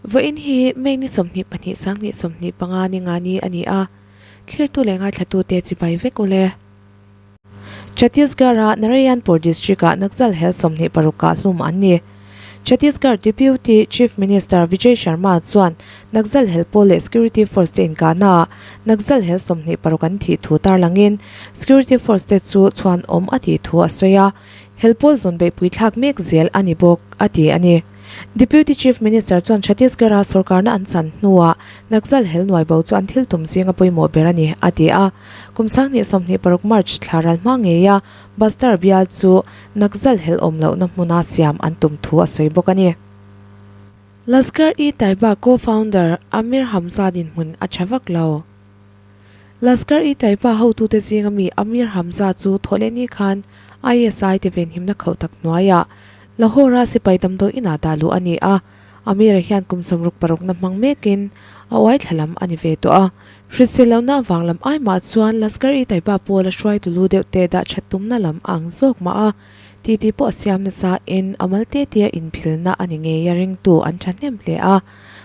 Vawiin hi May ni 22 sanghnih 25 ni nga ni a ni a, thlirtu leh ngaithlatute chibai vek ule. Chhattisgarh-a Narayanpur district-ah Naxal hel 26 kah hlum an ni. Chhattisgarh Deputy Chief Minister Vijay Sharma chuan Naxal hel pawl leh security force te inkahnaah Naxal hel 26 an thih thu tarlangin security force te chu chhuan awm a tih thu a sawi a, hel pawl zawn beihpui thlak mek zel a ni bawk, a ti a ni. Deputy Chief Minister chuan Chhattisgarh-a sorkarna an chan hnuah Naxal hel nuai bo chu an thil tum zinga pawimawh ber a ni, a ti a. Kum 2026 March thla ral hma ngeia Bastar bial chu Naxal hel awm lohna hmuna siam an tum thu a sawi bawk a ni. Lashkar-e-Taiba co-founder Amir Hamza dinhmun a tha vak lo. Lashkar-e-Taiba hotute zinga mi Amir Hamza chu thawhlehni khan ISI te venhimna khauh tak hnuaiah Lahore-a sipai damdawi inah dah luh a ni a, Amir-a hian kum 66 na hmang mekin a uai thla lam a ni ve tawh a. Hrisel lohna avang lam ai mah chuan Lashkar-e-Taiba pawla hruaitu lu deuh te dah that tumna lam a ang zawk mah a, titi pawh a siam nasa in a mal te tia inphilna a ni ngei a ringtu an thahnem hle a.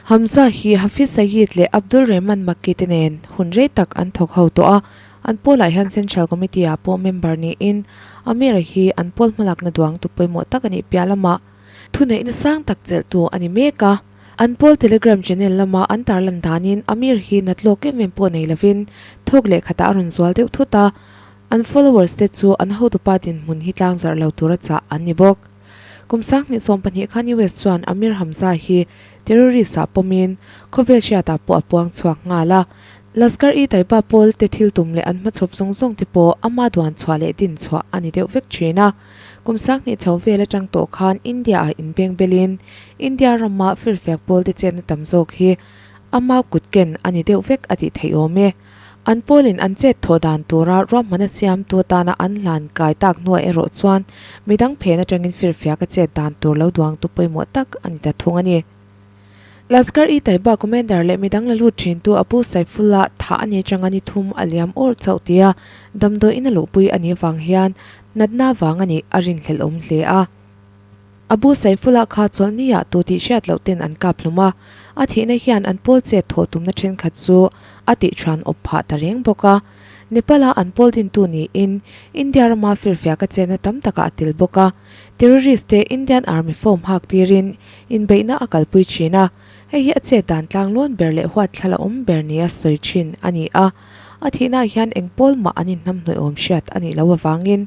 Hamza hi Hafiz Saeed leh Abdul Rehman Makki te nen hun rei tak an thawk ho tawh a, an pawlah hian Central Committee ah pawh member niin Amir-a hi an pawl hmalakna duangtu pawimawh tak a nih piah lamah thuneihna sang tak chelhtu a ni mek a. An pawl Telegram channel lama an tarlan danin Amir hi nat lawk em em pawh nei lovin thawk leh khatah a rawn zual deuh thut a, an followers te chu an hotupa dinhmun hi tlangzarh lo tura chah an ni bawk. Kum 2012 khan US chuan Amir Hamza hi terrorist ah pawmin khawvel hriatah pawh a puang chhuak nghal a. Lashkar-e-Taiba pawl te thil tum leh an hmachhawp zawng zawng te pawh ama duan chhuah leh din chhuah a ni deuh vek thin a. Kum 2000 chho vel atang tawh khan India-ah inbeng belin India rama firfiak pawl te chetna tam zawk hi ama kut ken a ni deuh vek a tih theih awm e. An pawlin an chet thawh dan tura ruahmana siamtu atana an hlan kai tak hnuah erawh chuan midang phen atangin firfiak a chet dan tur lo duangtu pawimawh tak a ni ta thung a ni. Lashkar-e-Taiba commander leh midang la lut thintu Abu Saifullah thah a ni atanga ni thum a liam awr chauh tia damdawiin a luhpui a nih vang hian natna vang a nih a rinhlelh awm hle a. Abu Saifullah kha chawlhni ah tu tih hriat loh ten an kap hlum a, a thihna hian an pawl chet thawh tumna thenkhat chu a tih thuan awp phah ta reng bawk a. Nepal-a an pawl dintu niin India rama firfiak a chenna tam takah a tel bawk a. Terrorist te Indian Army form hak tirin inbeihna a kalpui thin a, hei hi a chet dan tlanglawn ber leh huatthlala awm ber nia sawi thin a ni a. A thihnaah hian eng pawl mah an inhnamhnawih awm hriat a nih loh avangin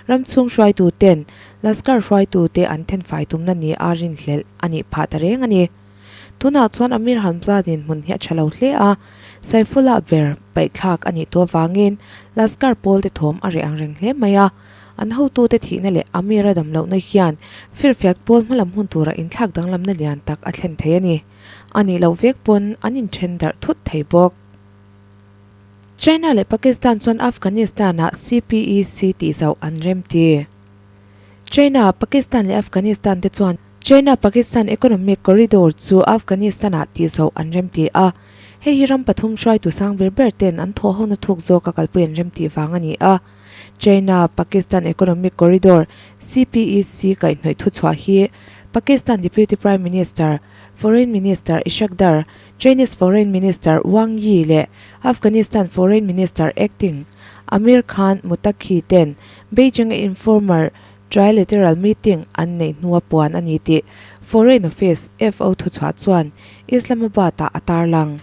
ram chhung hruaitu ten Lashkar hruaitu te an thenfai tumna nia rinhlelh a nih phah ta reng a ni. Tunah chuan Amir Hamza dinhmun hi a tha lo hle a, Saifullah ber paihthlak a nih tawh avangin Lashkar pawl te thawm a reh ang reng hle mai a. An hotute thihna leh Amir-a dam lohna hian firfiak pawl hmalam hun tura inthlak danglamna lian tak a thlen thei a ni. A nih loh vek pawn an inthen darh thut thei bawk. China leh Pakistan chuan Afghanistan-ah CPEC tih zauh an remti. China, Pakistan leh Afghanistan te chuan China-Pakistan Economic Corridor chu Afghanistan-ah tih zauh an remti a. Hei hi ram pathum hruaitu sang ber ber ten an thawhhona thuk zawka kalpui an remtih vang a ni a. China, Pakistan Economic Corridor, CPEC, kaihhnawih thuchhuah hi Pakistan Deputy Prime Minister, Foreign Minister Ishaq Dar, Chinese Foreign Minister Wang Yi leh Afghanistan Foreign Minister Acting Amir Khan Muttaqi ten Beijing-a informal trilateral meeting an neih hnua puan a ni tih Foreign Office, FO, thuchhuah chuan Islamabad-ah a tarlang.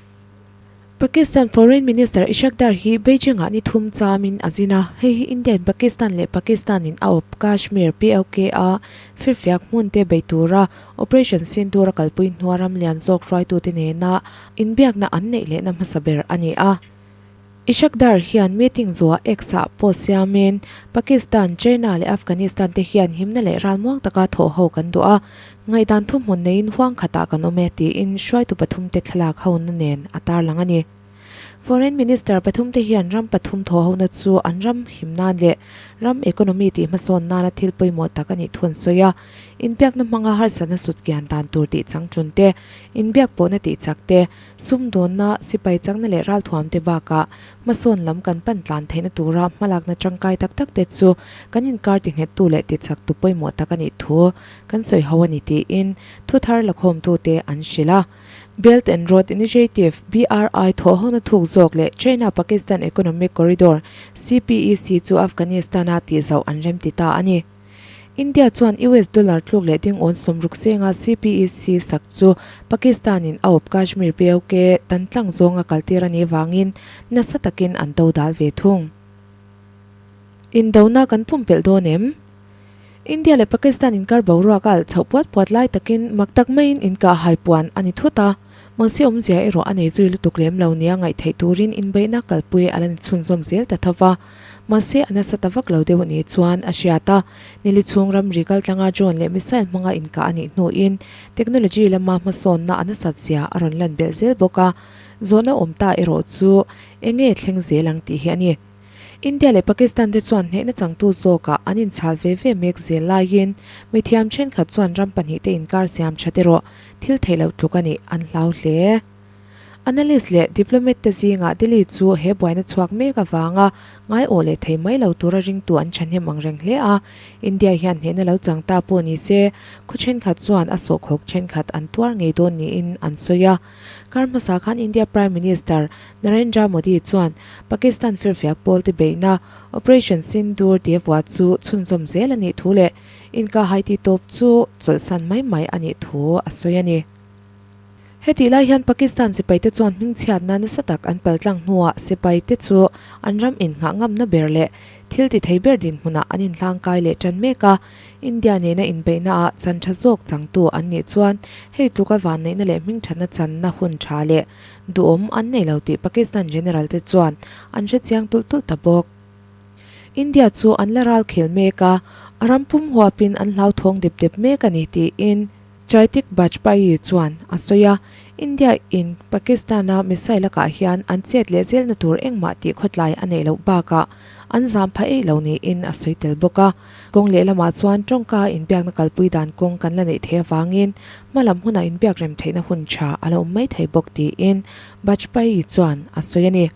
Pakistan Foreign Minister Ishaq Dar hi Beijing-ah ni thum chamin a zin a, hei hi India-in Pakistan leh Pakistan-in a awp Kashmir, POK, a firfiak hmun te bei tura Operation Sindoor a kalpui hnua ram lian zawk hruaitute nena inbiakna an neih lehna hmasa ber a ni a. Ishaq Dar hian meeting zuah X-ah post siamin, Pakistan, China leh Afghanistan te hian himna leh ralmuang taka thawh ho kan duh a, Ngaihdan thuhmun neiin huang khatah kan awm e tiin hruaitu pathumte thlalak hona nen a tarlang a ni. Foreign Minister pathumte hian ram pathum thawhhona chu an ram him nan leh ram economy tih hmasawn nana thil pawimawh tak a nih thu an sawi a. Inbiakna hmanga harsatna sut kian dan tur tih changtlun te, inbiak pawhna tih chak te, sumdawnna, sipai chakna leh ralthuam te bakah Hmasawn lam kan pan tlan theihna tura hmalakna tangkai tak tak te chu kan inkar tinghettu leh tichaktu pawimawh tak a nih thu kan sawi ho a ni tiin thuthar lakhawmtute an hrilh a. Belt and Road Initiative, BRI, thawhhawna thuk zawk leh China-Pakistan Economic Corridor, CPEC, chu Afghanistan-a tihzauh an remti ta a ni. India chuan US dollar tluk leh ding awn 60 senga CPEC sak chu Pakistan-in a awp Kashmir POK tan tlang zawnga kaltir a nih vangin nasa takin an do dal ve thung. Indona kan pumpelh dawn em? India leh Pakistan inkar boruak a alh chhoh puat puat lai takin mak tak maiin inkah hai puan a ni thut a, mahse awmzia erawh a nei zui lutuk lem lo nia ngaih theih turin inbeihna kalpui a la ni chhunzawm zel ta tho va. Mahse a nasa ta vak lo deuh a nih chuan a hriat a, nili chhung ramri kaltlanga drone leh missile hmanga inkah a nih hnuin technology lama hmasawnna a nasat zia a rawn lan belh zel bawk a, zawhna awm ta erawh chu eng nge thleng zel ang tih hi a ni. India leh Pakistan te chuan hnehna changtu zawkah an inchhal ve ve mek zel laiin mithiam thenkhat chuan ram pahnihte inkar siam that erawh thil theih loh tluk a nih an hlau hle. Analyst leh diplomat te zingah Delhi chu he buaina chhuak mek avanga ngaiawh leh thei mai lo tura ringtu an thahnem ang reng hle a, India hian hnehna lo chang ta pawh ni se khaw thenkhat chuan a sawhkhawk thenkhat an tuar ngei dawn niin an sawi a. Kar hmasa khan India Prime Minister Narendra Modi chuan Pakistan firfiak pawlte beihna Operation Sindoor tia vuah chu chhunzawm zel a nih thu leh inkahhai tih tawp chu chawlhsan mai mai a nih thu a sawi a ni. Hetih lai hian Pakistan sipaite chuan hmingchhiatna nasa tak an paltlang hnuah sipaite chu an ram innghah ngamna ber leh thil ti thei ber dinhmunah an inhlangkai leh tan mek a, India nena inbeihnaah chan tha zawk changtu an nih chuan hei tluka vanneihna leh hmingthatna channa hun tha leh duhawm an nei lo tih Pakistan General te chuan an hre chiang tulh tulh ta bawk. India chu an la ral khel mek a, a ram pum huapin an hlauthawng dep dep mek a ni tiin Chaitik Bajpayee chuan a sawi a, India in Pakistan-a missile lakah hian an chet leh zelna tur engmah tih khawtlai a neih loh bakah an zam pha eih lo niin a sawi tel bawk a. Kawng lehlamah chuan tawngka inbiakna kalpui dan kawng kan la neih theih avangin hma lam hunah inbiak rem theihna hun tha a la awm mai thei bawk tiin Bajpayee chuan a sawi a ni.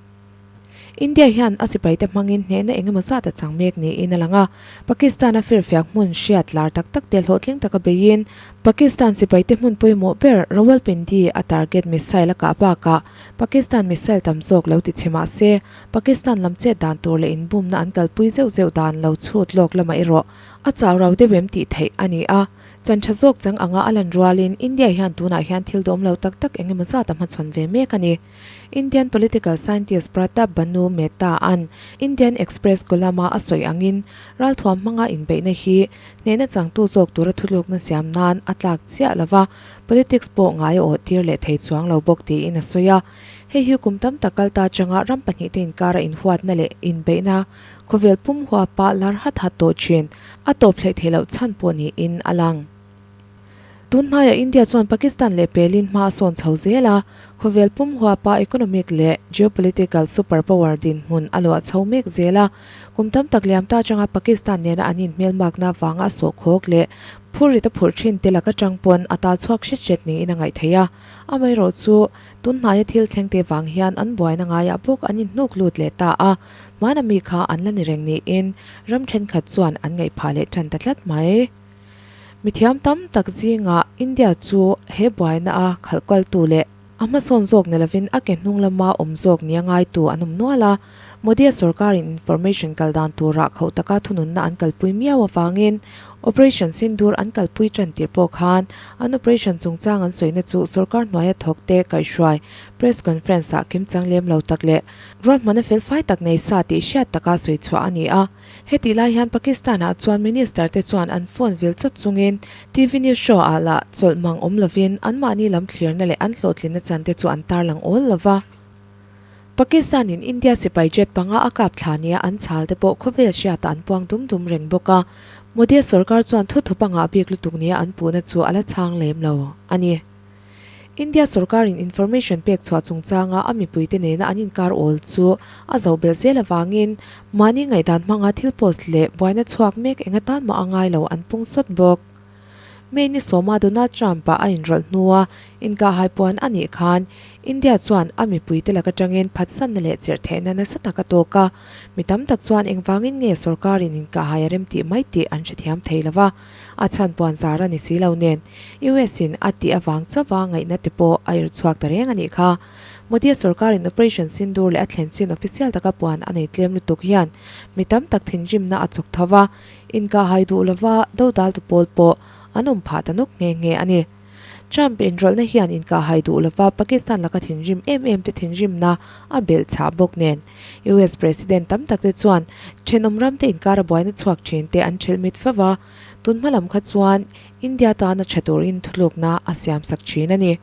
India hian a sipaite hmangin hnehna eng emaw zat a chang mek niin a lang a, Pakistan-a firfiak hmun hriat lar tak tak te hlawhtling taka beiin Pakistan sipaite hmun pawimawh ber Rawalpindi a target missile a kah bakah Pakistan missile tam zawk lo ti chhe mah se Pakistan lam chet dan tur leh inbumna an kalpui zeuh zeuh dan lo chhut lawk lamah erawh a chau rau deuh em tih theih a ni a, chan tha zawk chang anga a lan rualin India hian tunah hian thil dawm lo tak tak eng emaw zat a hmachhawn ve mek a ni. Indian political scientist Pratap Bhanu Mehta-a'n Indian Express column-a a sawi angin ralthuam hmanga inbeihna hi hnehna changtu zawk tura thulukna siam nan a tlak chiah lo va, politics pawh ngai a awh tir leh thei chuang lo bawk tiin a sawi a. Hei hi kum tam tak kal ta atanga ram pahnihte inkara inhuatna leh inbeihna khawvel pum huapa lar hat hat tawh thin a tawp hleih theih loh chhan pawh niin a lang. Tun hnaiah India chuan Pakistan leh pelin hma a sawn chho zel a, khawvel pum huapa economic leh geopolitical super power dinhmun a luah chho mek zel a. Kum tam tak liam ta atanga Pakistan nena an inhmelmakna vanga a sawhkhawk leh phurrit a phurh thin te lak atang pawn a tal chhuak hret hret niin a ngaih theih a. Amaherawhchu, tun hnaia thil thleng te vang hian an buaina ngaiah bawk an inhnuk lut leh ta a, hmana mi kha an la ni reng niin ram thenkhat chuan an ngaih phah leh tan ta tlat mai. Mithiam tam tak zingah India chu he buaina a khalh kaltu leh a hmasawn zawk ni lovin a ke hnung lama awm zawk nia ngaitu an awm nual a. Modi-a sorkarin information kal dan turah khauh taka thununna an kalpui miau avangin Operation Sindoor an kalpui tan tirh pawh khan an operation chungchang an sawina chu sorkar hnuaia thawkte kaihhruai press conference-ah kimchang lem lo tak leh ruahmanna felfai tak nei sa tih hriat taka sawi chhuah a ni a. Hetih lai hian Pakistan-ah chuan Minister te chuan an phone vil chawt chungin TV news show ah lah chawlh mang awm lovin anmahni lam thlirna leh an hlawhtlinna chan te chu an tarlang awl lova. Pakistan-in India sipai jet panga a kap thla nia an chhal te pawh khawvel hriatah an puang dum dum reng bawk a, Modi-a sorkar chuan thu thup a ngah bik lutuk nia an puhna chu a la chhang lem lo a ni. India sorkarin information pek chhuah chungchanga a mipuite nena an inkar awl chu a zoh belh zel avangin mahni ngaihdan hmanga thil post leh buaina chhuak mek eng atan mah a ngai lo an pung sawt bawk. May ni sawma Donald Trump-a a inrawlh hnua inkahhai puan a nih khan India chuan a mipuite lak atangin phatsanna leh chirh theihna nasa tak a tawk a. Mi tam tak chuan engvangin nge sorkarin inkahhai a rem tih mai tih an hrethiam thei lo va, a chhan puan zar a ni si lo nen US-in a tih avang chauha ngaihna te pawh a irhchhuak ta reng a nih kha. Modi-a sorkarin Operation Sindoor leh a thlen chin official taka puan a nei tlem lutuk hian mi tam tak thinrimna a chawk tho va, inkahhai duh lova dodaltu pawl pawh an awm phah ta nawk nghe nghe a ni. Trump inrawlhna hian inkahhai duh lova Pakistan laka thinrim em em te thinrimna a belh chhah bawk nen US President tam tak te chuan thenawm ram te inkara buaina chhuak thin te an thelh mit fo va, tun hma lam kha chuan India tana tha turin thuthlukna a siamsak thin a ni.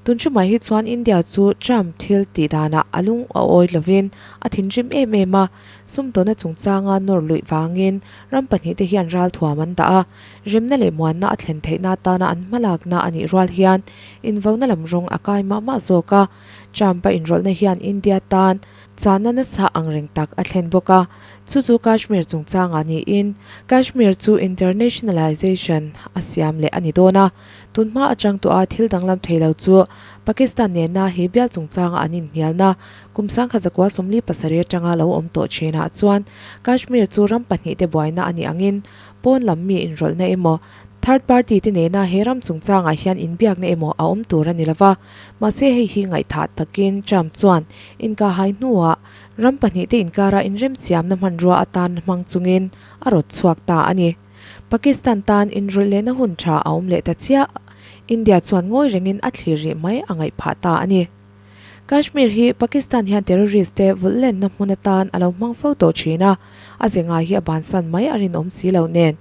Tun ṭumah hi chuan India chu Trump thil tih danah a lung a awi lovin a thinrim em em a, sumdawna chungchanga nawr luih vangin ram pahnihte hian ralthuam an dah a, remna leh muanna a thlen theihna atana an hmalakna a nih rual hian invauna lam rawng a kai mah mah zawk a. Trump-a inrawlhna hian India tan chahna nasa angreng tak a thlen bawk a, chu chu Kashmir chungchangah niin Kashmir chu internationalization a siam leh a ni dawn a. Tun hma atang tawha thil danglam thei lo chu Pakistan nena he bial chungchanga an inhnialna kum sangkhat zakua 47 atanga lo awm tawh thinah chuan Kashmir chu ram pahnihte buaina a nih angin pawn lam mi inrawlhna emaw third party te nena he ram chungchangah hian inbiakna emaw a awm tur a ni lova. Mahse hei hi ngaihthah takin Trump chuan inkahhai hnuah ram pahnihte inkara inremchiamna hmanrua atan hmang chungin a rawt chhuak ta a ni. Pakistan tan inrawlh lehna hun tha a awm leh ta chiah. India chuan ngawi rengin a thlir rih mai a ngaih phah ta a ni. Kashmir hi Pakistan hian terrorist te vulh lenna hmun atan a lo hmang fo tawh thin a, a ze ngai hi a bansan mai a rinawm si lo nen.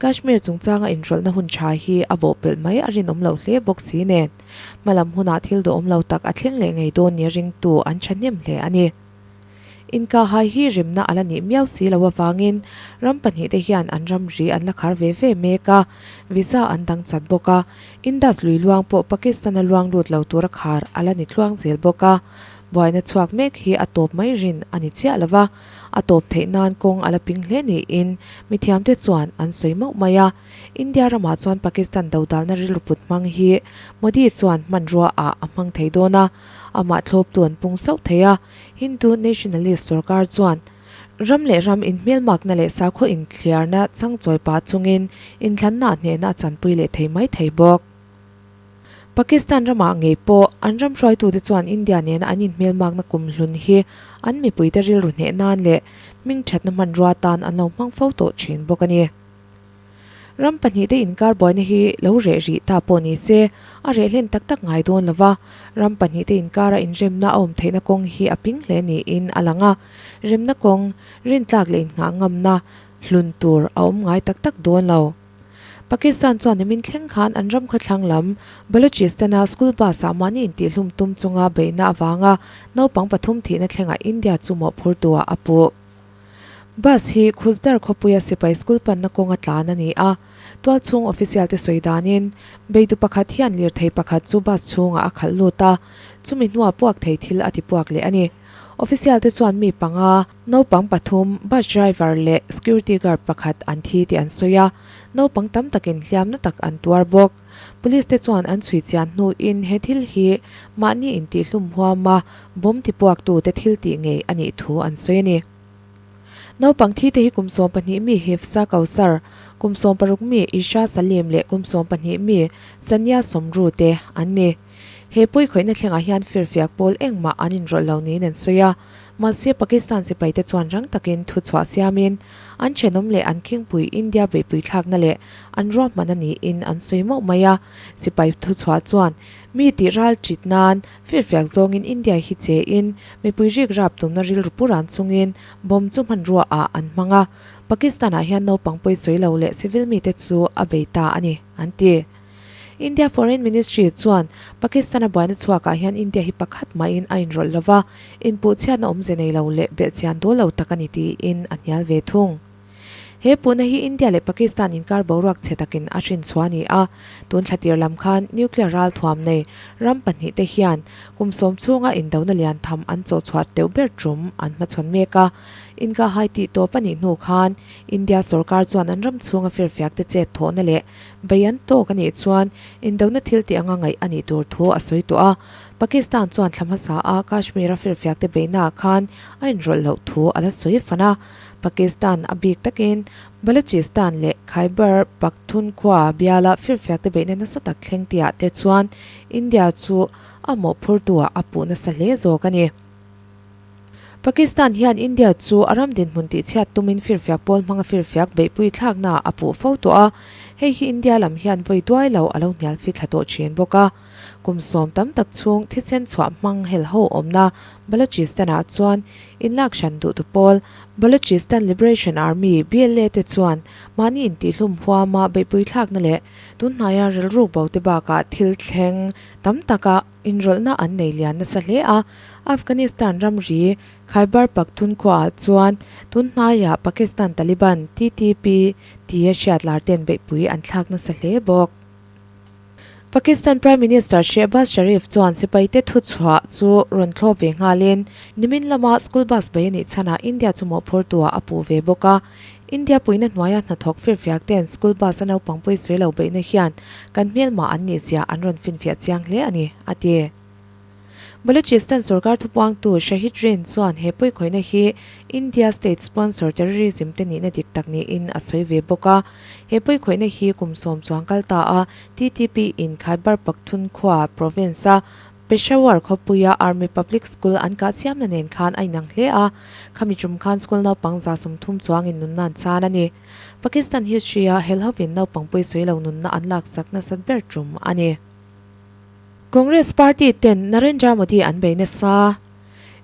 Kashmir chungchanga inrawlhna hun tha hi a bawhpelh mai a rinawm loh hle bawk si nen. Hmalam hunah thil duhawm lo tak a thleng leh ngei dawn nia ringtu an thahnem hle a ni. Inkahhai hi remna a la nih miau si lo avangin ram pahnihte hian an ramri an la khar ve ve mek a, visa an dang chat bawk a, Indus lui luang pawh Pakistan-a luang lut lo tura khar a la ni tluang zel bawk a. Buaina chhuak mek hi a tawp mai rin a ni chiah lo va, a tawp theih nan kawng a la ping hle niin mithiamte chuan an sawi mauh mai a. India ramah chuan Pakistan dodalna rilru put hmang hi Modi chuan hmanrua ah a hmang thei dawn a, amah thlawptu an pung sauh thei a. Hindu nationalist sorkar chuan ram leh ram inhmelmakna leh sakhaw inthliarna changchawi pah chungin inthlanna hnehna a chanpui leh thei mai thei bawk. Pakistan ramah ngei pawh an ram hruaitute chuan India nena an inhmelmakna kumhlun hi an mipuite rilru hneh nan leh hmingthatna hmanrua tan an lo hmang fo tawh thin bawk a ni. Ram pahnihte inkar buaina hi lo reh rih ta pawh ni se, a reh hlen tak tak ngai dawn lo va, ram pahnihte inkara inremna a awm theihna kawng hi a ping hle niin a lang a, remna kawng, rintlak leh innghah ngamna hlun tur a awm ngai tak tak dawn lo. Pakistan chuan nimin thleng khan an ram khawthlang lam Balochistan-a school bus-ah mahni intihhlum tum chunga beihna avanga naupang pathum thihna thlengah India chu mawhphurtuah a puh. Bus hi Khuzdar khawpuia sipai school panna kawnga tlan a ni a, tualchhung official te sawi danin beitu pakhat hian lirthei pakhat chu bus chhungah a khalh lut a, chumi hnuah puak thei thil a ti puak leh a ni. Official te chuan mi panga, naupang pathum, bus driver leh security guard pakhat an thi tih an sawi a, naupang tam takin hliamna tak an tuar bawk. Police te chuan an chhui chian hnuin he thil hi mahni intihhlum huama bomb tipuaktute thil tih ngei a nih thu an sawi a ni. Naupang thi te hi kum 12 mi Hifsa Kausar, kum 16 mi Isha Salim leh kum 12 mi Sania Somru te an ni. He pawi khawihna thlengah hian firfiak pawl engmah an inrawlh lo niin an sawi a, mahse Pakistan sipaite chuan rang takin thu chhuah siamin an thenawm leh an khingpui India beihpui thlakna leh an ruahman a niin an sawi mauh mai a. Sipai thu chhuah chuan mi tih ral ṭit nan firfiak zawngin India hi che in mipui rik rap tumna rilru puran chungin bomb chu hmanrua ah an hmang a, Pakistan ah hian naupang pawisawi lo leh civil mite chu a bei ta a ni, an ti. India Foreign Ministry chuan Pakistan-a buaina chhuakah hian India hi pakhat mahin a inrawlh lo va, inpuhchhiatna awmze nei lo leh belhchian dawl lo tak a ni tiin a hnial ve thung. He puhna hi India leh Pakistan inkar boruak chhe takin a hrinchhuah a ni a, tun thla tir lam khan nuclear ralthuam nei ram pahnihte hian kum sawm chhunga indona lian tham an chawhchhuah deuh ber tum an hmachhawn mek a. Inkahhai tih tawp a nih hnu khan India sorkar chuan an ram chhunga firfiakte chet thawhna leh bei an tawk a nih chuan indona thil tih anga ngaih a nih tur thu a sawi tawh a. Pakistan chuan thla hmasa a Kashmir-a firfiakte beihnaah khan a inrawlh loh thu a la sawi fan a. Pakistan a bik takin Balochistan leh Khyber Pakhtunkhwa biala firfiakte beihna nasa tak thleng tihah te chuan India chu a mawhphurtuah a puh nasa hle zawk a ni. Pakistan hian India chu a ram dinhmun tihchhiat tumin firfiak pawl hmanga firfiak beihpui thlaknaah a puh fo tawh a, hei hi India lam hian vawi duai lo a lo hnial fithla tawh thin bawk a. Kum sawm tam tak chhung thisen chhuah hmang hel ho awmna Balochistan-ah chuan inlak hran duhtu pawl Balochistan Liberation Army, BLA, te chuan mahni intihhlum huama beihpui thlakna leh tunhnaia rilruk bo te bakah thil thleng tam taka Inrawlhna an nei lian nasa hle a, Afghanistan ramri Khyber Pakhtunkhwa ah chuan tun hnaiah Pakistan Taliban, TTP, tia hriat lar ten beihpui an thlak nasa hle bawk. Pakistan Prime Minister Shehbaz Sharif chuan sipaite thuchhuah chu rawn thlawp ve nghalin nimin lama school bus bei a nih chhanah India chu mawhphurtuah a puh ve bawk a. India puihna hnuaia hnathawk firfiak ten school bus a naupang pawi sawi lo beihna hian kan hmelma an nih zia an rawn finfiah chiang hle a ni, a ti. Balochistan sorkar thupuangtu Shahid Rin chuan he pawikhawihna hi India state sponsor terrorism te nihna dik tak niin a sawi ve bawk a. He pawikhawihna hi kum sawm chuang kal ta a TTP in Khyber Pakhtunkhwa province a Peshawar khawpuia Army Public School an kah chiamna nen khan a inang hle a, khami tum khan school naupang 30 chuangin nunna an chan a ni. Pakistan history-a helhovin naupang pawisawi lo nunna an laksak nasat ber tum a ni. Congress party ten Narendra Modi an bei nasa.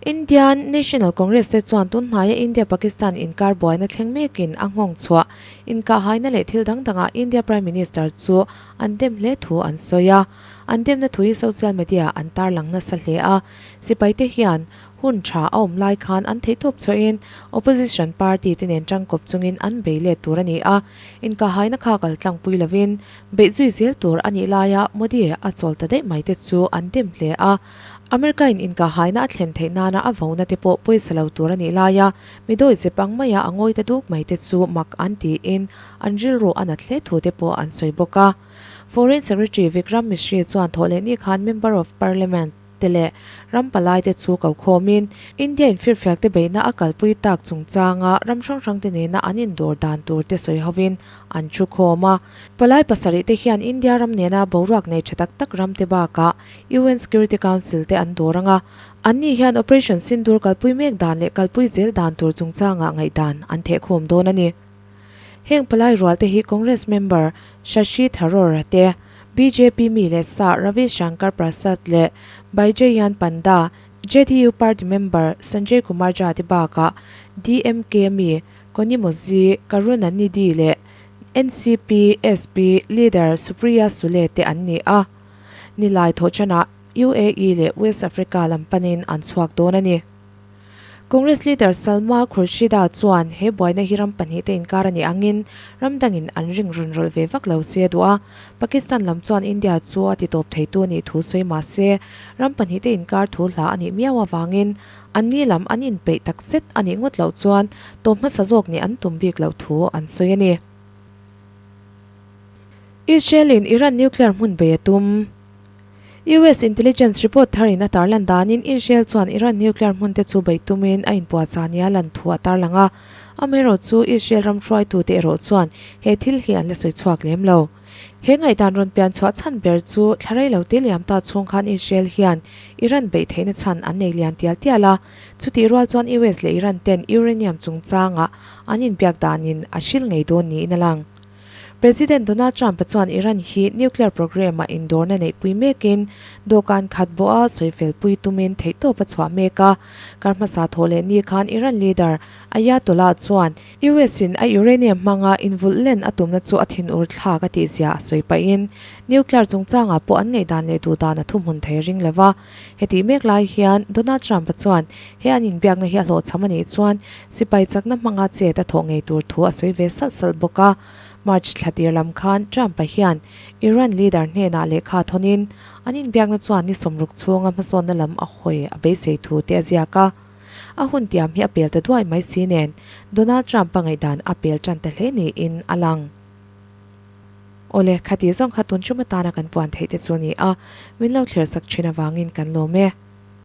Indian National Congress te chuan tun hnaia India-Pakistan inkar buaina thleng mekin a nghawng chhuah inkahhaina leh thil dang dangah India Prime Minister chu an dem hle thu an sawi a. An demna thu hi social media an tarlang nasa hle a, sipaite hian hun tha a awm lai khan an theihtawp chhuahin opposition party te nen tangkawp chungin an bei let tur a ni a, inkahhaina kha kal tlangpui lovin beih zui zel tur a nih laia Modi a chawl ta daih mai te chu an dem hle a. America in inkahhaina a thlen theih nana a vona te pawh pawisa lo tur a nih laia mi dawi zep ang maia a ngawi ta duk mai te chu mak an tiin an rilru a nat hle thu te pawh an sawi bawk a. Foreign Secretary Vikram Misri chuan thawhlehni khan Member of Parliament te leh ram palai te chu ko khawmin India in firfiak te beihna a kalpui tak chungchanga ram hrang hrang te nena an indawr dan tur te sawi hovin an thu khawm a. Palai pasarih te hian India ram nena boruak nei tha tak tak ram te bakah UN Security Council te an dawr ang a, anni hian Operation Sindoor kalpui mek dan leh kalpui zel dan tur chungchangah ngaihdan an thehkhawm dawn a ni. Heng palai rual te hi Congress member Shashi Tharoor te, bjp mi leh sa Ravi Shankar Prasad leh Baijayant Panda, JDU party member Sanjay Kumar Jha te bakah DMK mi Kanimozhi Karunanidhi leh NCP, SP, leader Supriya Sule te an ni a. Nilai thawhchanah UAE leh West Africa lam panin an chhuak dawn a ni. Congress leader Salma Khurshida chuan he buaina hi ram pahnihte inkar a nih angin ram dangin an ring rawn rawlh ve vak lo se a duh a. Pakistan lam chuan India chu a titawp theitu a nih thu sawi mah se ram pahnihte inkar thu hla a nih miau avangin anni lam an inpeih tak zet a nih ngawt loh chuan tawp hmasa zawk nih an tum bik loh thu an sawi a ni. Israel-in Iran nuclear hmun bei a tum. US intelligence report tharin a tarlan danin Israel chuan Iran nuclear hmun te chu beih tumin a inpuahchah nia lan thu a tarlang a, amaherawh chu Israel ram hruaitute erawh chuan he thil hi an la sawi chhuak lem lo. He ngaihdan rawn pian chhuah chhan ber chu thla rei lo te liam ta chhung khan Israel hian Iran beih theihna chhan an nei lian tial tial a, chutih rual chuan US leh Iran ten uranium chungchangah an inbiak danin a hril ngei dawn niin a lang. President Donald Trump-a chuan Iran hi nuclear programme-ah indawrna neihpui mekin dawhkan khat bawha sawifelpui tumin theihtawp a chhuah mek a. Kar hmasa thawh leh ni khan Iran leader Ayatollah chuan US-in a uranium hmanga invulh len a tumna chu a thinur thlak a tihzia a sawi pahin nuclear chungchangah pawh an ngaihdan leh duhdan a thuhmun thei ring lo va. Hetih mek lai hian Donald Trump-a chuan he an inbiakna hi a hlawhchham a nih chuan sipai chakna hmanga chet a thawh ngei tur thu a sawi ve salh salh bawk a. March thla tir lam khan Trump-a hian Iran leader hnenah lehkha thawnin an inbiakna chuan ni 60 chhunga hmasawnna lam a hawi a beisei thu te a ziak a. A hun tiam hi a pel ta duai mai si nen Donald Trump-a ngaihdan a pel tan ta hle niin a lang. Awle, khati zawng kha tun tum atana kan puan theih te chu a ni a, min lo thlir sak thin avangin kan lawm e.